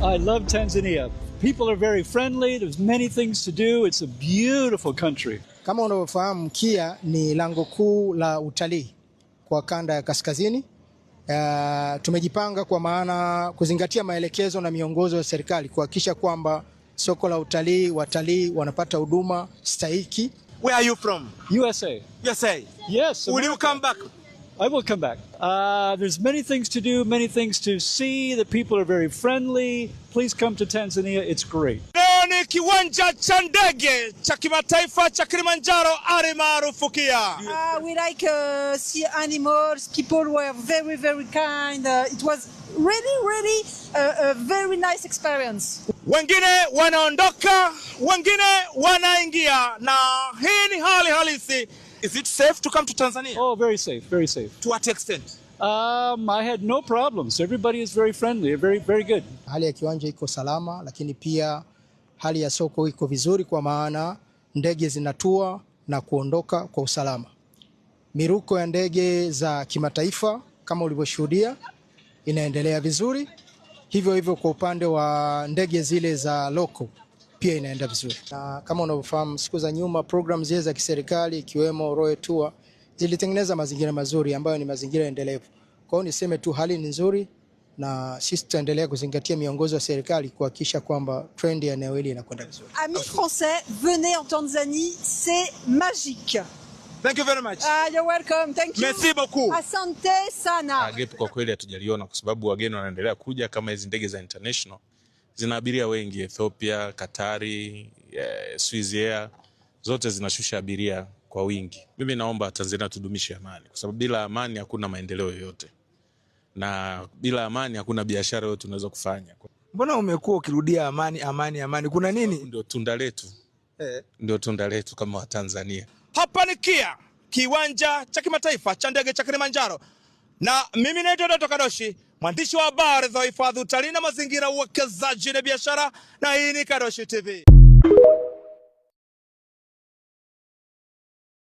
I love Tanzania. People are very friendly. There's many things to do. It's a beautiful country. Kama unavyofahamu, KIA ni lango kuu la utalii kwa kanda ya kaskazini. Tumejipanga kwa maana kuzingatia maelekezo na miongozo ya serikali kuhakikisha kwamba soko la utalii, watalii wanapata huduma stahiki. Where are you from? USA. USA. Yes. Will you America. Come back? I will come back. There's many things to do, many things to see. The people are very friendly. Please come to Tanzania. It's great. Leo ni kiwanja cha ndege cha kimataifa cha Kilimanjaro ali maarufu KIA. We like see animals. People were very, very kind. It was really, really a very nice experience. Wengine wanaondoka, wengine wanaingia, na hii ni hali halisi. Is it safe to come to Tanzania? Oh, very safe, very safe. To what extent? I had no problems. Everybody is very friendly, very, very good. Hali ya kiwanja iko salama, lakini pia hali ya soko iko vizuri, kwa maana ndege zinatua na kuondoka kwa usalama. Miruko ya ndege za kimataifa kama ulivyoshuhudia inaendelea vizuri, hivyo hivyo kwa upande wa ndege zile za local pia inaenda vizuri. Na kama unavyofahamu, siku za nyuma program zile za kiserikali ikiwemo Royal Tour zilitengeneza mazingira mazuri ambayo ni mazingira endelevu. Kwa hiyo niseme tu hali ni nzuri na sisi tutaendelea kuzingatia miongozo ya serikali kuhakikisha kwamba trend ya eneo hili inakwenda vizuri. Amis français, venez en Tanzanie, c'est magique. Thank you very much. Ah, you're welcome. Thank you. Merci beaucoup. Asante sana. Gap kwa kweli hatujaliona kwa sababu wageni wanaendelea kuja kama hizi ndege za international zina abiria wengi, Ethiopia, Katari, Swiss Air zote zinashusha abiria kwa wingi. Mimi naomba Tanzania tudumishe amani, kwa sababu bila amani hakuna maendeleo yoyote, na bila amani hakuna biashara yoyote unaweza kufanya. Mbona umekuwa ukirudia amani, amani, amani? Kuna nini? Ndio tunda letu, ndio tunda letu kama Watanzania. Hapa ni KIA, kiwanja cha kimataifa cha ndege cha Kilimanjaro, na mimi naitwa Doto Kadoshi, mwandishi wa habari za uhifadhi, utalii na mazingira, uwekezaji na biashara, na hii ni Kadoshi TV.